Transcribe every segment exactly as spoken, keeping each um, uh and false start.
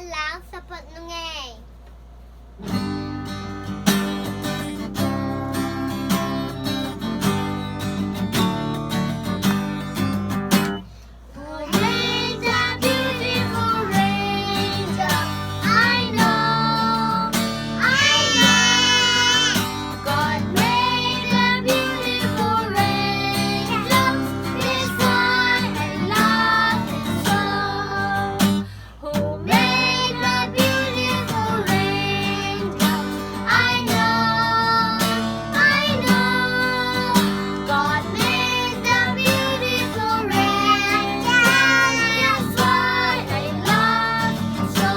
Lang support nung ei. Who made the beautiful raindrop? I know, I know. God made the beautiful raindrops. That's why I love it so. Who made the beautiful raindrops? I know, I know. God made the beautiful raindrops. That's why I love it so.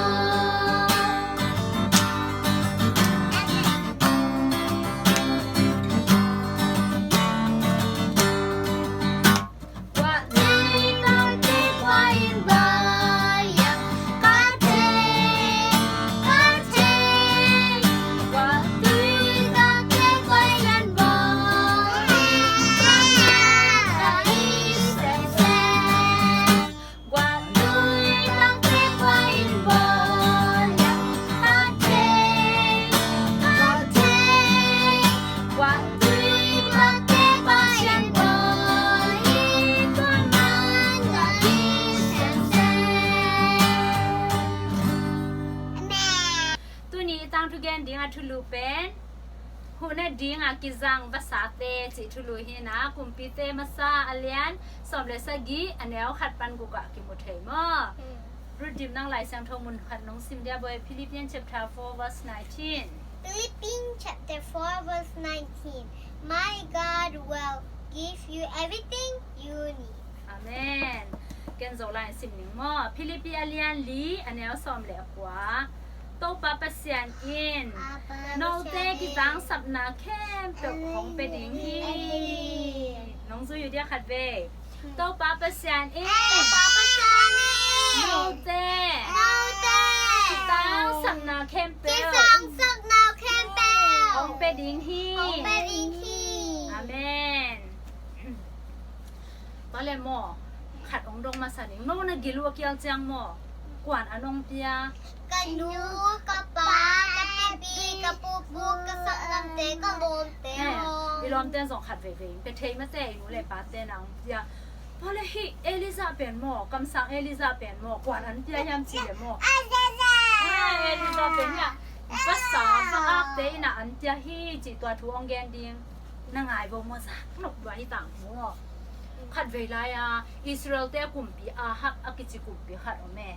Tuni i tangthu gen ding a thulu pen, hun a ding a kizang vasate cih thulu hi na, Kumpite Masa a lian sawm le sagih a neu khat pan guk ah kimu thei maw? Hmm. Ruth Dim, nang Lai Siangtho mun khat nong sim dia bawi, Philippians chapter four verse nineteen. Philippians chapter four verse nineteen. My God will give you everything you need. Amen. Ken Zolai in sim ning maw. Philippi a lian li a neu sawm le a kua. Topa Pasian in note kizangsapna khempeuh hong pia ding hi. Nong zui uh dia khat vei. Topa Pasian in, Topa Pasian in note, note, kizangsapna khempeuh, kizangsapna khempeuh hong pia ding hi. Hong pia ding hi. Amen. Tua le maw, khat hong dong masa ning. No na gil uh a kial ciang maw, kuan an hong pia? Ka nu, ka pa, ka pipi, ka pupu, ka sahlamte, ka lawmte. Eh, i lawmte zong khat veivei in pia thei mate, i nu le pate na hong pia. Tua le hih Elijah pen maw, kamsang Elijah pen maw, kuan an pia hiam cih le maw? Eh, Elijah pen hiah vasa va akte in ah an pia hi cih tua thu hong gen ding. Na ngai vo maw, zak nop tua hi tang maw. Khat vei lai-a Israel-te a kumpi Ahab a kici kumpi khat om e.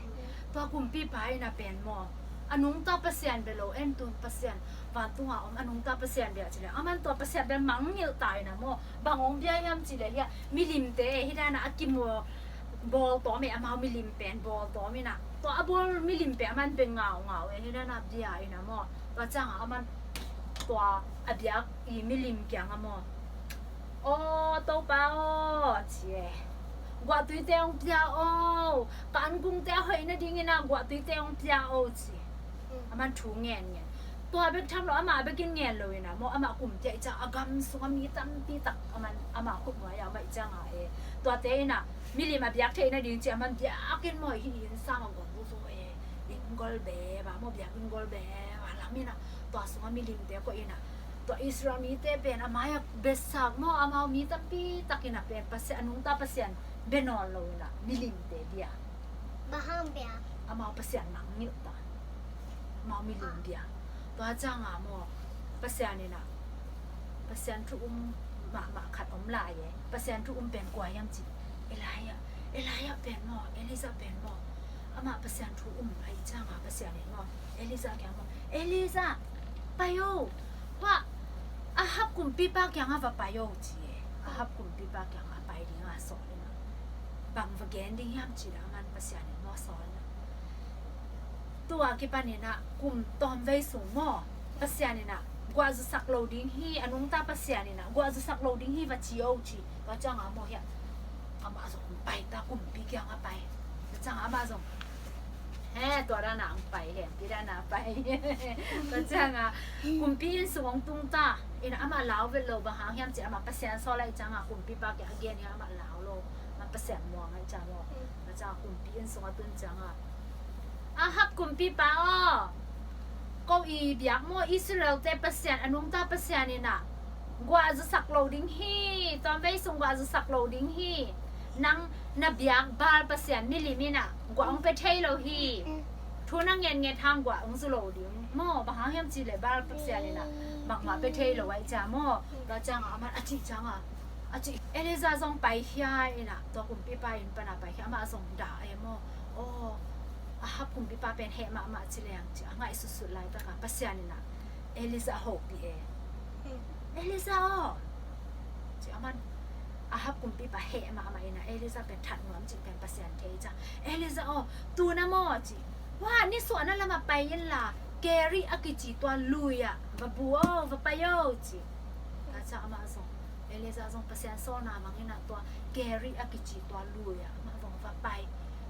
Tua kumpipa in ah pen maw, a nungta Pasian bia lo, en tun Pasian, vantunga om a nungta Pasian bia ci le, aman tua Pasian bia mangngilh ta in ah maw, bang hong bia hiam ci le hiah, milimte hi dan ah a kimawl bawl tawm e, amau milim pen bawl tawm in ah, tua a bawl milim pen aman bia ngaungau e, hi dan ah bia in ah maw, tua ciangah aman tua a biak i milim kiangah maw, "Aw Topa aw," ci e. "Guahtuite hong pia aw. Ka angkungte a hoih nadingin ah guahtuite hong pia aw," ci. Aman thu ngen ngen. Tua bek tham lo, amah bek in ngen lo in ah maw, amah kumpi ahih ciang a gam sungah mi tampi tak aman, amah khut nuai-ah amah ahih ciangah e. Tuate in ah milim a biak theih nading ci aman biak in maw, hih inn sang a gol zo e. Inn gol beba maw, biak inn gol beba lam in ah, tua sungah milimte koih in ah, tua Israel mite pen a mai-ah biasak maw, amau mi tampi tak in ah pen Pasian, a nungta Pasian bia nawn lo in ah milimte bia. Bang hang bia? Amau Pasian mangngilh ta. Amau milim bia. Tua ciangah maw, Pasian in ah, Pasian thu um mahmah khat om lai e. Pasian thu um pen kua hiam ci, Elijah, Elijah pen maw, Elijah pen maw. Amah Pasian thu um ahih ciangah Pasian in maw, Elijah kiang maw, "Elijah, pai o. Huah, Ahab kumpipa kiangah va pai o," ci e. Ahab kumpipa kiangah pai dingah sawl in ah, bang va gen ding hiam ci le, aman Pasian in maw sawl in ah, tua kipan in ah kum tawmvei sung maw, Pasian in ah guah zusak lo ding hi, a nungta Pasian in ah guah zusak lo ding hi va ci o ci. Tua ciangah maw hiah, amah zong pai ta, kumpi kiangah pai. Tua ciangah amah zong, he, tua dan ah hong pai, he, pi dan ah pai. Tua ciangah kumpi inn sung hong tung ta. In ah amah lau vet lo, bang hang hiam ci, amah Pasian sawl ahih ciangah kumpipa kiang a gen hi, amah lau lo. Amah Pasian muang ahih ciang maw. Tua ciangah kumpi inn sung a tun ciangah Ahab kumpipa aw, ko i biak maw, Israel-te Pasian, a nungta Pasian in ah guah zusak lo ding hi, tuamvei sung guah zusak lo ding hi. Nang na biak Baal pasian milim in ah guah hong pia thei lo hi. Thu na ngetnget hang guah hong zu lo ding maw, bang hang hiam cih leh Baal pasian in ah bangmah pia thei lo ahih ciang maw. Tua ciangah aman a cih ciangah, a cih, Elijah zong paikhia in ah, tua kumpipa inn pan a paikhia, amah zong dah e maw. Aw, Ahab kumpipa pen heh mahmah ci leng ci a ngaihsutsut laitakah Pasian in ah Elijah hopih e. Elijah aw, ci aman Ahab kumpipa heh mahmah in ah Elijah pen that nuam cih pen Pasian thei ciang, Elijah aw, tu na maw ci. Wah, nisuahna lamah pai inla, Kerith a kici tua lui ah va bu aw, va pai aw ci. Tua ciang amah zong, Elijah zong Pasian sawlna mang in ah tua Kerith a kici tua lui ah amah zong va pai.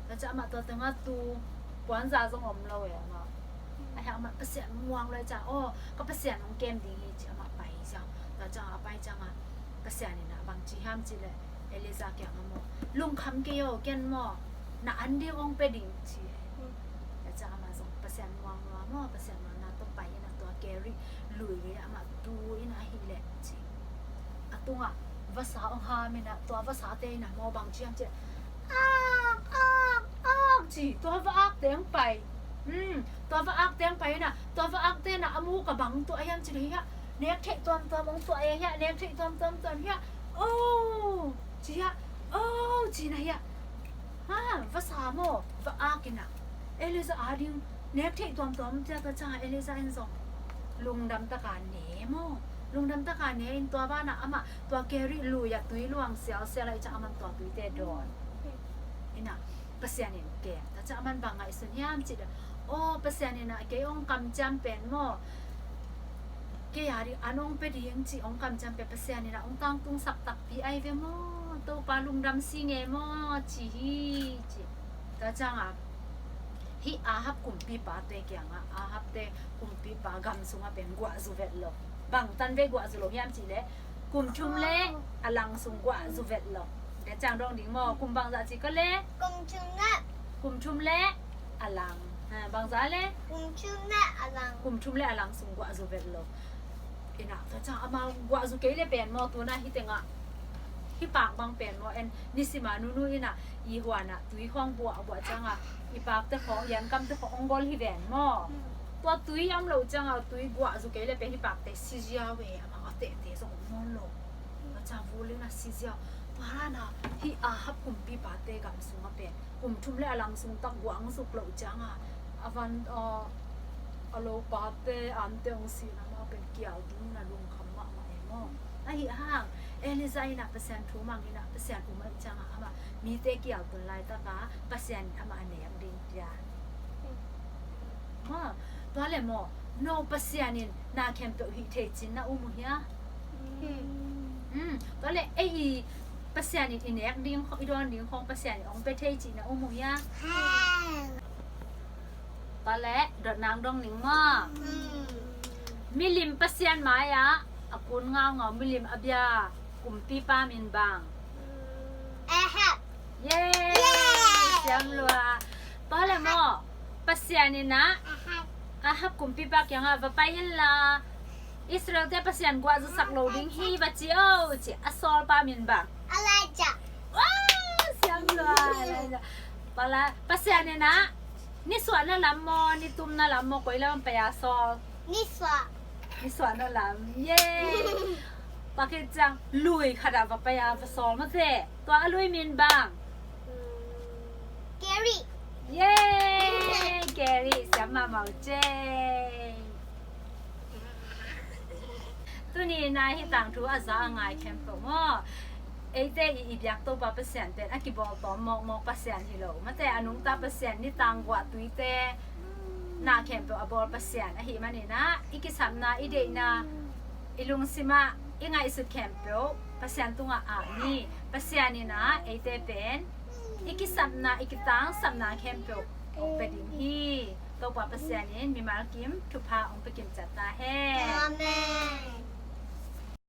Tua ciang amah tua tengah tu puanza zong om lo e amah. A hiang amah Pasian muang lo e ciang, aw, ka Pasian hong kem ding hi ci amah pai ciang. Tua ciang a pai ciangah Pasian in ah bang ci hiam cih leh Elijah kiangah maw, lungkham kei aw, ken maw na an ding hong pia ding ci e. Tua ciang amah zong Pasian muang lo a maw, Pasian muangna tawh pai in ah tua Kerith lui ah amah tu in ah ahih leh ci, a tungah vasa hong ham in ah tua vasate in ah maw bang ci hiam cih leh, ak, ak, ak ci, tua va-akte hong pai. Hmm, tua va-akte hong pai in ah tua va-akte in ah a muk a bang tuah hiam cih leh hiah, nek theih tuamtuam hong tuah e hiah, nek theih tuamtuam tuam hiah. Oh, ci hiah, oh, ci na hiah. Ha, vasa maw va-ak in ah Elijah ading nek theih tuamtuam ciah. Tua ciangah Elijah in zong lungdam taka ne maw, lungdam taka ne in tua banah amah tua Kerith lui ah tui luang sialsial ahih ciang aman tua tuite dawn in ah Pasian in kem. Tua ciang aman bang ngaihsun hiam cih leh, aw, Pasian in ah kei hong kamciam pen maw, kei a ding an hong pia ding cih hong kamciam pen Pasian in ah hong tangtungsak takpi ahi ve maw, Topa lungdam si nge maw ci hi ci. Tua ciangah hih Ahab kumpipate kiangah, Ahabte kumpipa gam sungah pen guah zu vet lo. Bang tanvei guah zu lo hiam cih leh kum thum le a lang sung guah zu vet lo. Tua ciang dong ding maw, kum bangzah ci ka leh? Kum thum le, kum thum le a lang. Ha, bangzah leh? Kum thum le a lang. Kum thum le a lang sung guah zu vet lo. In ah tua ciang amau guah zu kei leh pen maw, tu-in ah hih tengah hih pak bang pen maw, en nisim a nunu in ah i huan ah tui khawng buahbuah ciangah i pakte khawng, i ankamte khawng hong gol hi ven maw. Tua tui om lo ciangah tui guah zu kei leh pen hih pakte si ziau e, amau a tehte zong om nawn lo. Tua ciang vul in ah si ziau. Tua in ah hih Ahab kumpipate gam sungah pen kum thum le a lang sung tak guah hong zuk loh ciangah a van, a, a lopate, a ante hong si in ah amau pen kial ding in ah lungkham mahmah e maw. Ahih hang Elijah in ah Pasian thu mang in ah Pasian um ahih ciangah amah mite kial tun laitaka Pasian in amah a nek ding pia. Maw, tua leh maw, no Pasian in na khempeuh hih thei cih na um uh hia? Hmm. Hmm. Tua leh ei i Pasian in i nek ding khawng, i dawn ding khawng Pasian in hong pia thei cih na um uh hia? Tua leh dot nang dong ning maw. Hmm. Milim Pasian mai-ah a kun ngaungau, milim a bia kumpipa min bang? Ahab. Yay! Yay! Siam lua. Tua leh maw, Pasian in ah Ahab kumpipa kiangah va pai inla, Israel-te Pasian guah zusak lo ding hi va ci o ci. A sawlpa min bang? Elijah. Wow! Siam lua, Elijah. Tua leh Pasian in ah nisuahna lam maw, nitumna lam maw, koi lam pai a sawl? Nisuah. Nisuahna lam. Yay! Tua khit ciang lui khat ah va pai a va sawl mate. Tua a lui min bang? Hmm. Kerith. Yay! Kerith, siam mahmah uh cei. Tuni-in ah hih tangthu a za a ngai khempeuh maw, eite i, i biak Topa Pasian pen a kibawltawm mawkmawk Pasian hi lo. Mate, a nungta Pasian, nitang guah tuite, na khempeuh a bawl Pasian ahih manin ah i kisapna, i deihna, i lungsimah i ngaihsut khempeuh Pasian tungah ap ni. Pasian in ah eite pen i kisapna, i kitangsapna khempeuh hong pia ding hi. Topa Pasian in mimal kim thupha hong pia kim ciat ta hen. Amen.